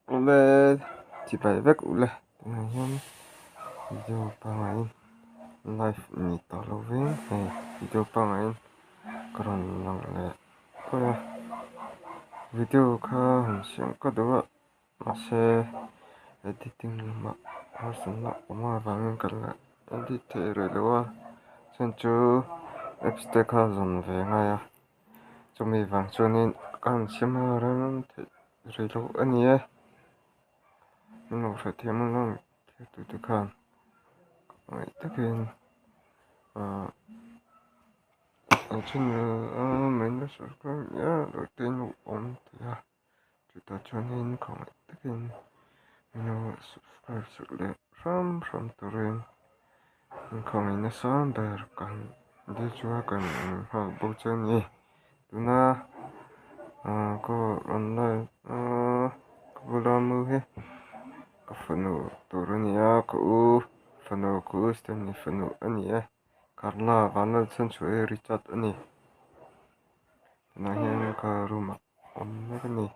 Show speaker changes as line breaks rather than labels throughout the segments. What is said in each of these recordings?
Ule chibai vek ule tunah hian video pangaiin live ni tawh lovin hei video pangaiin ka rawn lang leh phawt a video kha han siam ka duh a mahse editing lamah harsatna awm avangin ka la edit thei rih lo a chhan chu apps te kha zawn ve a ngai a chumi vang chuanin ka han siam a rem theih rih loh a ni e min lo hrethiam ang ang thiltute khan ngaih takin ahh an channel a min la subscribe miah lo te in lo awm thei a chutah chuanin khawngaih takin min lo subscribe sak leh hram hram turin in khawngaih nasa ber kan dil chu a kan nghak bawk che a ni. Tuna ahh ka rawn live a ka bula mu hi ka fanu tur a ni a ka u fanu ka u Stanley fanu a ni e Carla Vanlalchhanchhuah hi Richard a ni tunah hian ka room ah a awm mek a ni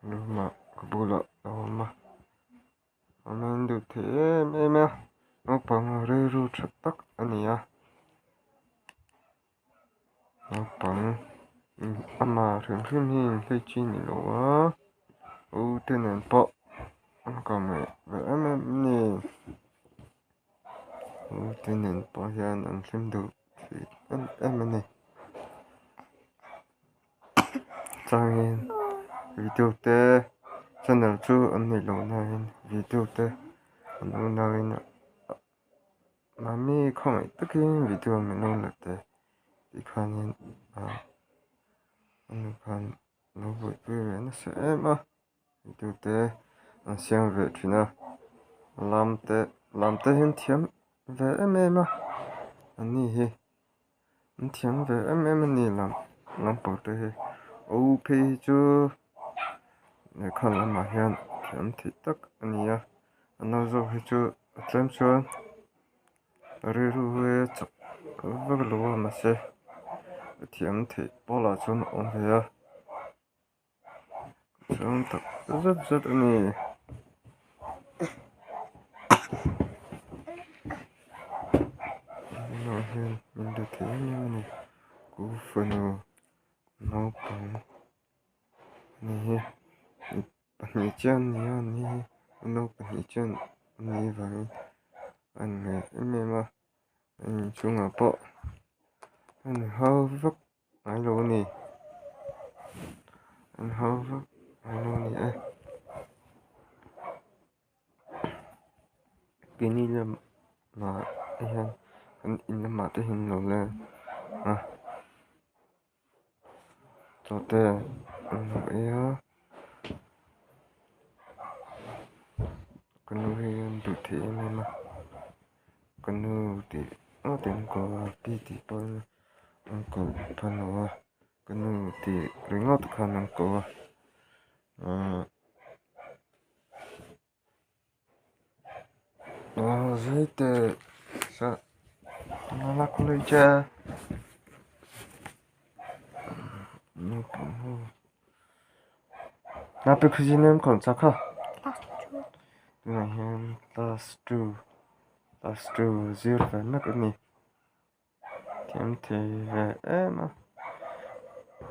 room ah ka bulah a awm a. An en duh thei em em a naupang rilru tha tak a ni a naupang amah hrim hrim hi inhlei chi a ni lo a u te nen pawh an kawmngeih ve em em a ni u te nen pawh hian an hlim duh thei em em a ni. Chuanin video te channel chu an neih loh nain video te an unauin mahni khawngaih takin video min lo la teh tih khanin ah a nu khan a lo buaipui ve nasa em a video te an siam ve thin a lam te lam te hi an thiam ve em em a an ni hi. An thiam ve em em a ni lam lampang te hi o phei hi chu lehkha lamah hian thiam theih tak a ni a a nau zawk hi chu a tlem chuan a rilru hi a chak vak lo a mahse a thiam theih pawlah chuan a awm ve a. Chuang tak zet zet a ni. Tunah hian min be thei em em a ni. Ku fanu naupang a ni hi pahnih chiah an ni a an ni hi nau pahnih chiah an nih avangin a inngeih em em a an inchhungah pawh a inhau vak. Ngai lo a ni an hau vak ngai lo a ni e keini lamah te hian kan in lamah te hian an lo leng a chaw te an lo ei a ka nu hi an duh thei em em a ka nu tih ngawt in ka pi tih pawh. An ko phan lo a ka nu tih ringawt khan an ko a ahh aw zai teh sa nala college a naupang ho nape khawzin em kawm chak kha tunah hian class two class two zir ve mek a ni. Thiam thei ve em a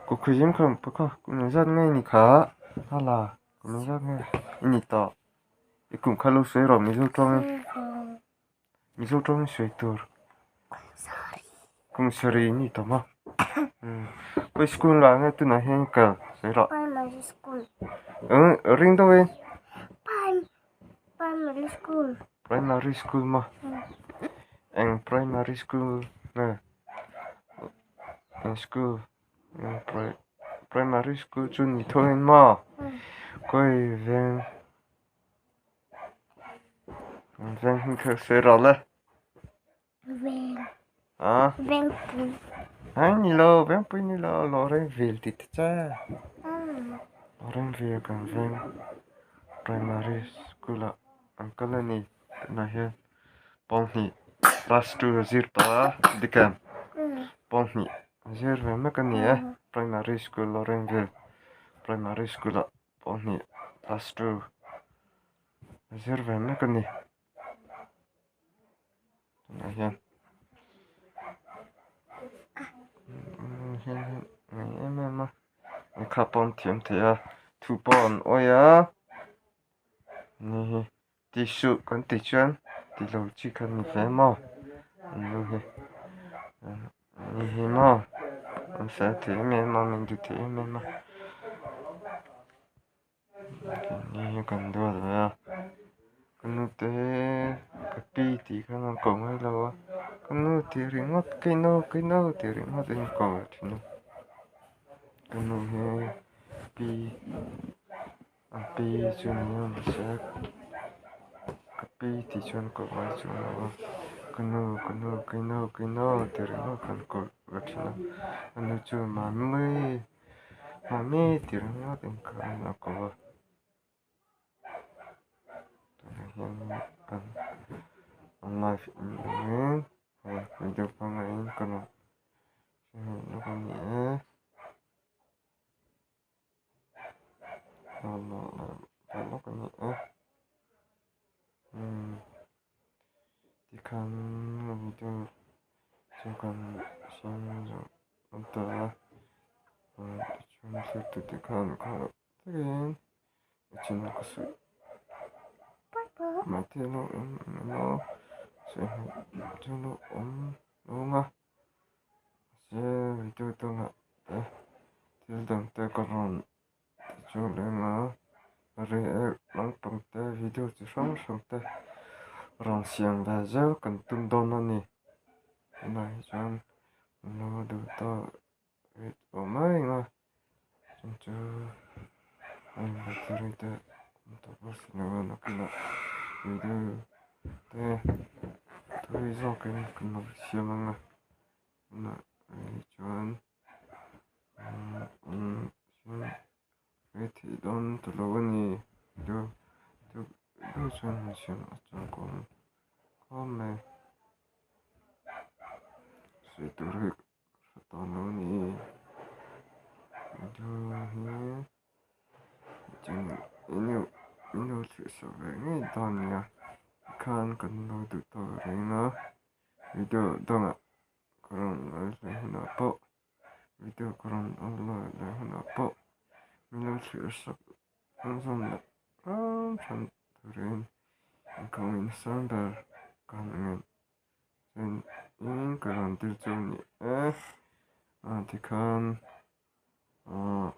kukhui kha pakha kum engzat nge ni kha hala kum engzat nge i ni tawh i kum kha lo sawi rawh mizo tawngin mizo tawngin sawi tur kum sarih i ni tawh maw khawi school ah nge tunah hian i kal sawi rawh ring deuhin.
Primary school.
Primary school maw? Eng primary school nge? Eng school? Eng primary school chu ni tho in maw? Khawi veng veng hi kha sawi rawh le.
Veng.
A?
Vengpui.
Ai ni lo, Vengpui ni lo, Lawrengville tih te che. Lawrengville kan veng primary school ah an kal a ni. Tunah hian pawnghnih class two a zir tawh a, Dick'em pawnghnih a zir ve mek a ni e. Primary school Lawrengville primary school ah. Pawhnih class two a zir ve mek a ni tunah hian hian ngai em em a lehkha pawh an thiam thei a thu pawh an awih a ni hi ti suh kan tih chuan ti lo chi kha ni hle maw an nu hi ni hi maw an fel thei em em a min duh thei em em a ni hi kan duat ve a ka nu te ka pi tih khan an ko ngai lo a ka nu tih ringawt keino keino tih ringawt in ko thin a ka nu hi pi. A pi chu ni a mahse ka pi tih chuan ka uai chu a lo a ka nu ka nu keino keino ti ringawt khan ka uai thin a a nu chu mami mami ti ringawt in khan a ko a tunah hian kan live in hei video pangaiin ka rawn hre lawk a ni e. Tikhan video chu kan siam zawh an ta a tichuan thil tu te khan kha takin a chin ka suih mahse lo awm emaw chu lo awm dawn a. Mahse video dangah te thil dang te ka rawn ti chu leng a react lampang te video chi hrang hrang te rawn siam ve zel kan tum dawn a ni tunah hi chuan an lo duh tawh rih tawh mai ang a chung chu a inbati te awm tawh bawk si lo a nakinah video te thui zawkin kan lo siam ang a tunah rih chuan Hei dawn ta lo a ni deuh deuh deuh chuan han siam a changkawm khawm mai sawi tur hi ka hre tawh lo a ni video hi min lo thlir sak ve ngei dawn nia tikhan kan lo duh tawk reng a video dangah ka rawn ngaithla hunah pawh. Video ka rawn upload leh hunah pawh min lo thlir sak chhunzawm leh hram hram turin inkawngin sang ber ka han ngen chuan in ka rawn dil chu a ni e ah tikhan ah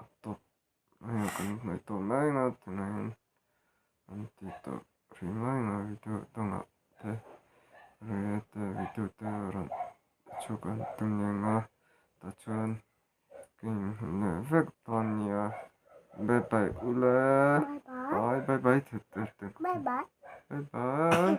a tawp hei kan hnaih tawh mai ang a tunah hian an ti tawh hrih mai ang a video dangah te te video te rawn chhuk an tum leng a tah chuan ka inhmu leh vek dawn nia bye bye ula bye bye bye bye bye.